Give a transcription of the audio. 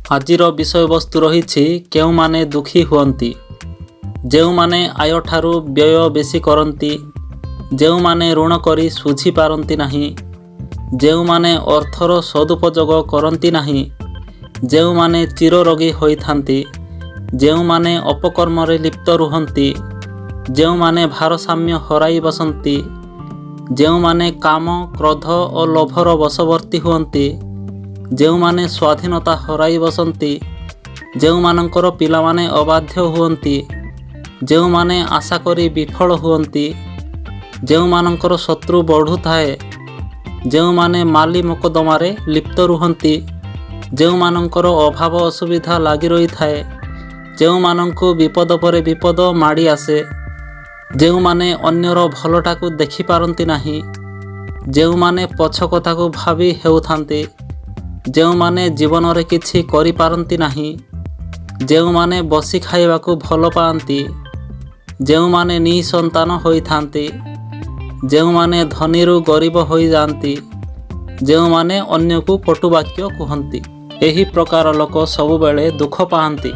ଆଜିର ବିଷୟବସ୍ତୁ ରହିଛି କେଉଁମାନେ ଦୁଃଖୀ ହୁଅନ୍ତି। ଯେଉଁମାନେ ଆୟଠାରୁ ବ୍ୟୟ ବେଶୀ କରନ୍ତି, ଯେଉଁମାନେ ଋଣ କରି ଶୁଝି ପାରନ୍ତି ନାହିଁ, ଯେଉଁମାନେ ଅର୍ଥର ସଦୁପଯୋଗ କରନ୍ତି ନାହିଁ, ଯେଉଁମାନେ ଚିରରୋଗୀ ହୋଇଥାନ୍ତି, ଯେଉଁମାନେ ଅପକର୍ମରେ ଲିପ୍ତ ରୁହନ୍ତି, ଯେଉଁମାନେ ଭାରସାମ୍ୟ ହରାଇ ବସନ୍ତି, ଯେଉଁମାନେ କାମ, କ୍ରୋଧ ଓ ଲୋଭର ବଶବର୍ତ୍ତୀ ହୁଅନ୍ତି, ଯେଉଁମାନେ ସ୍ୱାଧୀନତା ହରାଇ ବସନ୍ତି, ଯେଉଁମାନଙ୍କର ପିଲାମାନେ ଅବାଧ୍ୟ ହୁଅନ୍ତି, ଯେଉଁମାନେ ଆଶା କରି ବିଫଳ ହୁଅନ୍ତି, ଯେଉଁମାନଙ୍କର ଶତ୍ରୁ ବଢ଼ୁଥାଏ, ଯେଉଁମାନେ ମାଲି ମୋକଦ୍ଦମାରେ ଲିପ୍ତ ରୁହନ୍ତି, ଯେଉଁମାନଙ୍କର ଅଭାବ ଅସୁବିଧା ଲାଗି ରହିଥାଏ, ଯେଉଁମାନଙ୍କୁ ବିପଦ ପରେ ବିପଦ ମାଡ଼ି ଆସେ, ଯେଉଁମାନେ ଅନ୍ୟର ଭଲଟାକୁ ଦେଖିପାରନ୍ତି ନାହିଁ, ଯେଉଁମାନେ ପଛ କଥାକୁ ଭାବି ହେଉଥାନ୍ତି, ଯେଉଁମାନେ ଜୀବନରେ କିଛି କରିପାରନ୍ତି ନାହିଁ, ଯେଉଁମାନେ ବସି ଖାଇବାକୁ ଭଲ ପାଆନ୍ତି, ଯେଉଁମାନେ ନିଃସନ୍ତାନ ହୋଇଥାନ୍ତି, ଯେଉଁମାନେ ଧନୀରୁ ଗରିବ ହୋଇଯାଆନ୍ତି, ଯେଉଁମାନେ ଅନ୍ୟକୁ କଟୁବାକ୍ୟ କୁହନ୍ତି, ଏହି ପ୍ରକାର ଲୋକ ସବୁବେଳେ ଦୁଃଖ ପାଆନ୍ତି।